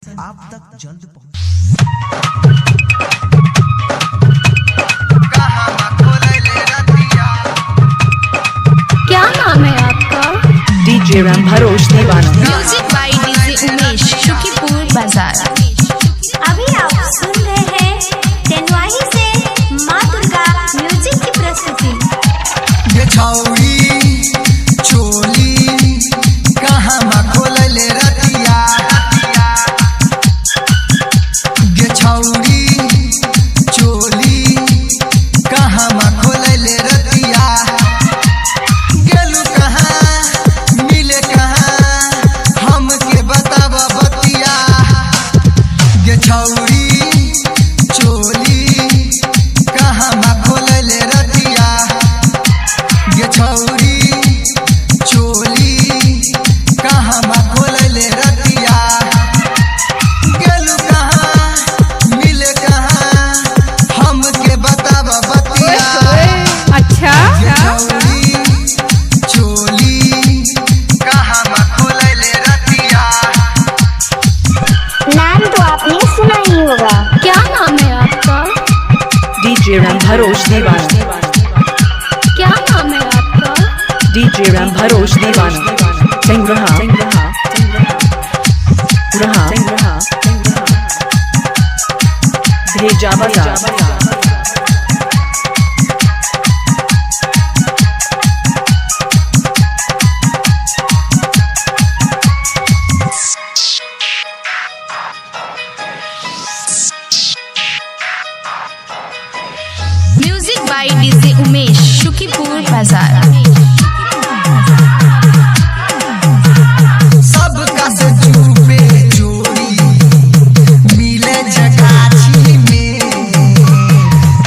आप तक जल्द पहुंच। क्या नाम है आपका? डीजे राम भरोस दीवाना। Music by DJ Umesh, Sukhipur Bazar. अभी आप सुन रहे हैं तेनवाही से माँ दुर्गा म्यूजिक की प्रस्तुति। ये छौरी चोली कहाँ खोलले रतिया, ये छौरी चोली कहाँ खोलले रतिया, गेलू कहाँ मिले कहाँ हमके बताब बतिया। ये छौरी चोली कहाँ खोलले रतिया, ये छौरी चोली कहाँ खोलले रतिया, गेलू कहाँ मिले कहाँ हमके बताब बतिया। अच्छा, ये छौरी चोली कहाँ खोलले रतिया। नाम तो आपने सुना ही होगा। क्या नाम है आपका? डीजे राम भरोस दीवाना। क्या नाम है आपका? डीजे राम भरोस दीवाना। संग्रहा रहा भेजा बाजार। Music by DJ Umesh, Sukhipur Bazar. सबका से चुपे चोरी मिले जगाछी में,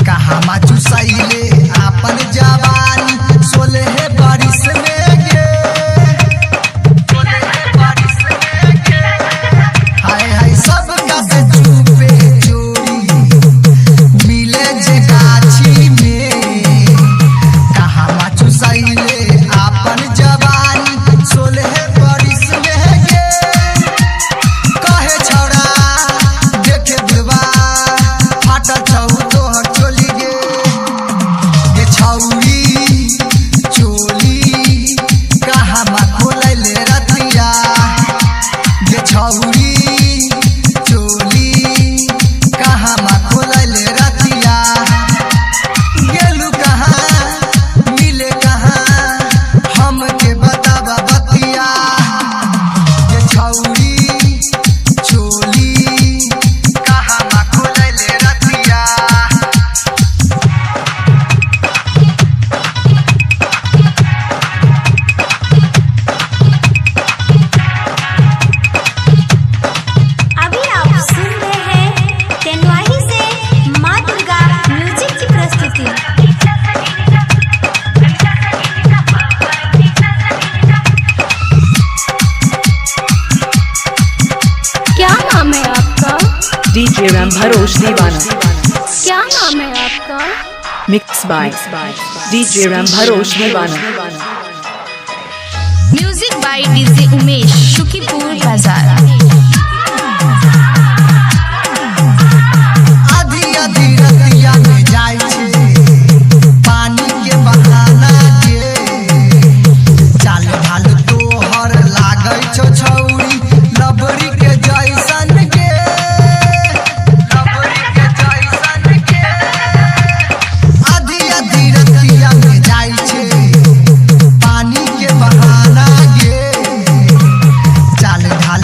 कहाँ माचुसैले आपन जवानी 16 बरिस में गे, 16 बरिस में गे। हाय हाय सबका से चुपे चोरी मिले जगाछी में, कहाँ माचुसैले आपन जवानी 16 बरिस में गे। कहे छौड़ा देखे बुढ़वा फाटल छौ तोहर चोली गे, गे छौरी चोली कहाँ खोलले रतिया, गे छौरी चोली कहाँ खोलले रतिया, गेलू कहाँ मिले कहाँ हमके बताब बतिया। ये छौरी चोली कहाँ खोलले रतिया। अभी आप सुन रहे हैं तेनवाही से माँ दुर्गा म्यूजिक की प्रस्तुति। क्या नाम है आपका? डीजे राम भरोस दीवाना। क्या नाम है आपका? मिक्स बाय डीजे राम भरोस दीवाना। Music by DJ Umesh, Sukhipur Bazar. आधी आधी रतिया में जाय छे पानी के बहाना के, चाल ढाल तोहर लागै छौ छौरी लबरी के जैसन के, लबरी के जैसन के। आधी आधी रतिया में जाय छे पानी के बहाना के, चाल ढाल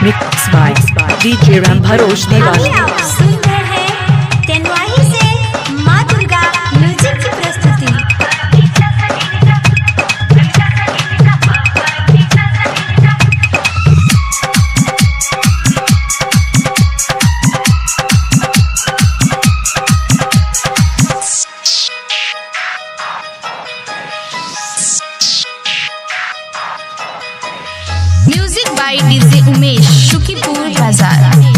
Mix by DJ Ram Bharosh अभी Diwali. आप सुन रहे हैं तेनवाही से माँ दुर्गा म्यूजिक की प्रस्तुति। Music by DJ Umesh, Sukhipur Bazar.